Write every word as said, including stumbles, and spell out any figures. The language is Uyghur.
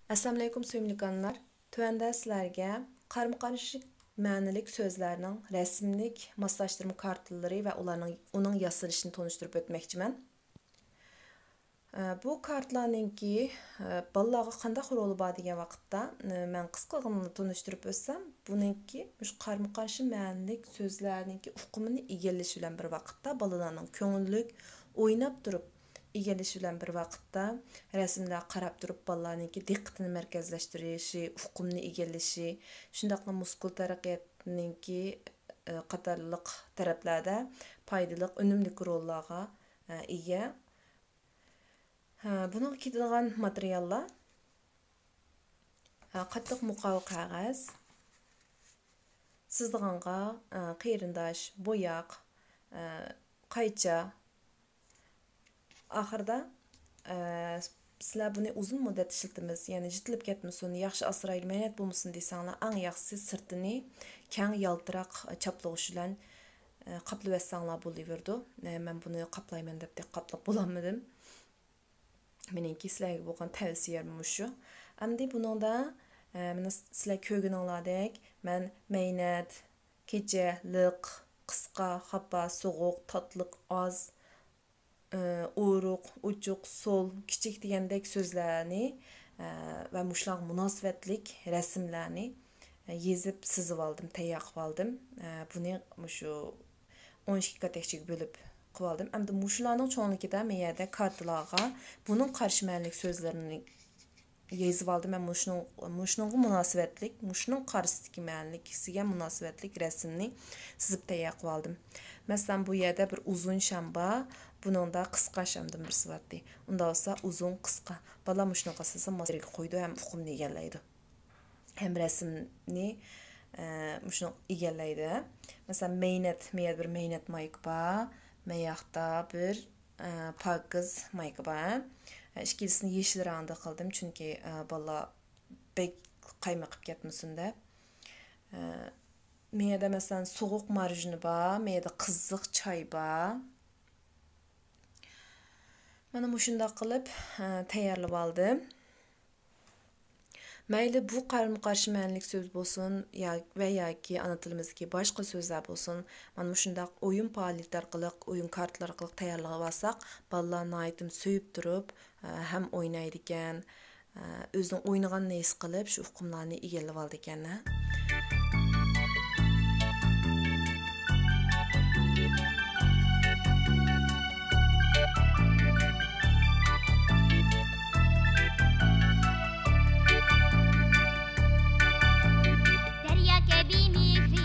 ئەسسالامۇئەلەيكۇم، سۆيۈملۈك ئانىلار. تۆۋەندە سىلەرگە قارمۇ-قارشى مەنىلىك سۆزلەرنىڭ رەسىملىك ماسلاشتۇرما كارتىلىرى ۋە ئۇلارنىڭ، ئۇنىڭ ياسىلىشىنى تونۇشتۇرۇپ ئۆتمەكچىمەن. ئە، بۇ كارتىلارنىڭكى، ئە، بالىلارغا قانداق رولى بار دېگەن ۋاقىتتا، ئە، مەن قىسقىغىنە تونۇشتۇرۇپ ئۆتسەم، بۇنىڭكى مۇشۇ قارمۇ-قارشى مەنىلىك سۆزلەرنىڭكى ئۇقۇمىنى ئىگىلىشى بىلەن بىر ۋاقىتتا، بالىلارنىڭ كۆڭۈللۈك ئويناپ تۇرۇپ ئىگىلىشى بىلەن بىر ۋاقىتتا، رەسىملەرگە قاراپ تۇرۇپ بالىلارنىڭكى دىققىتىنى مەركەزلەشتۈرۈشى، ئۇقۇمنى ئىگىلىشى، شۇنداقلا مۇسكۇل تەرەققىياتىنىڭكى، ئە، قاتارلىق تەرەپلەردە پايدىلىق، ئۈنۈملۈك روللارغا، ئە، ئىگە. ھە، بۇنىڭغا كېتىدىغان ماتېرىياللار، ھە، قاتتىق مۇقاۋا قەغەز، سىزىدىغانغا، ھە، قېرىنداش، بوياق، ھە، قايچا. ئاخىرىدا، ھە، سىلەر بۇنى ئۇزۇن مۇددەت ئىشلىتىمىز، يەنى يىرتىلىپ كەتمىسۇن، ياخشى ئاسرايلى، مەينەت بولمىسۇن دېسەڭلار، ئەڭ ياخشىسى سىرتىنى كەڭ يالتىراق چاپلىغۇچ بىلەن، ھە، قاپلىۋەتسەڭلار بولۇۋېرىدۇ. ھە، مەن بۇنى قاپلايمەن دەپ قاپلاپ بولالمىدىم. مېنىڭكى سىلەرگە بولغان تەۋسىيەم مۇشۇ. ئەمدى بۇنىڭدا، ئە، مانا سىلەر كۆرگىنىڭلاردەك، مەن مەينەت، كېچە، لىق، قىسقا، خاپا، سوغۇق، تاتلىق، ئاز، ئە، ئورۇق، ئوچۇق، سول، كىچىك دېگەندەك سۆزلەرنى، ئە، ۋە مۇشۇلارغا مۇناسىۋەتلىك رەسىملەرنى، ئە، يېزىپ سىزىۋالدىم، تەييار قىلىۋالدىم. ئە، بۇنى مۇشۇ ئون ئىككى كاتەكچىگە بۆلۈپ قىلىۋالدىم. ئەمدى مۇشۇلارنىڭ چوڭلۇقىدا مەن يەردە كارتىلارغا بۇنىڭ قارشى مەنىلىك سۆزلىرىنى يېزىۋالدىم. مەن مۇشۇنىڭ، مۇشۇنىڭغا مۇناسىۋەتلىك، مۇشۇنىڭ قارشىسىدىكى مەنىلىكىگە مۇناسىۋەتلىك رەسىمنى سىزىپ تەييار قىلىۋالدىم. مەسىلەن، بۇ يەردە بىر ئۇزۇن شام بار، بۇنىڭدا قىسقا شامدىن بىرسى بارتى. ئۇنداق بولسا ئۇزۇن، قىسقا. بالىلار مۇشۇنىڭغا سىزسا ماس يەرگە قويىدۇ ھەم ئۇقۇمنى ئىگىلەيدۇ. ھەم رەسىمنى، ئە، مۇشۇنى ئىگىلەيدۇ. مەسىلەن، مەينەت، مەيەردە بىر مەينەت مايكا بار، مەياقتا بىر، ئە، پاكىز مايكا بار. ئە، ئىككىلىسىنى يېشىل رەڭدە قىلدىم، چۈنكى، ئە، بالىلار بەك قايمىقىپ كەتمىسۇن دەپ. ئە، مەيەردە، مەسىلەن، سوغۇق مارژىنى بار، مەيەردە قىزىق چاي بار. مانا مۇشۇنداق قىلىپ، ئە، تەييارلىۋالدىم. مەيلى بۇ قارىمۇ قارشى مەنىلىك سۆز بولسۇن يا، ۋە ياكى ئانا تىلىمىزدىكى باشقا سۆزلەر بولسۇن، مانا مۇشۇنداق ئويۇن پائالىيىتى ئارقىلىق، ئويۇن كارتىلىرى ئارقىلىق تەييارلىۋالساق، بالىلار ناھايىتى سۆيۈپ تۇرۇپ، ئە، ھەم ئوينايدىكەن، ئە، ئۆزىنىڭ ئوينىغانىنى ھېس قىلىپ، شۇ ئۇقۇملارنى ئىگىلىۋالىدىكەن. دەريا كەبى مېھرى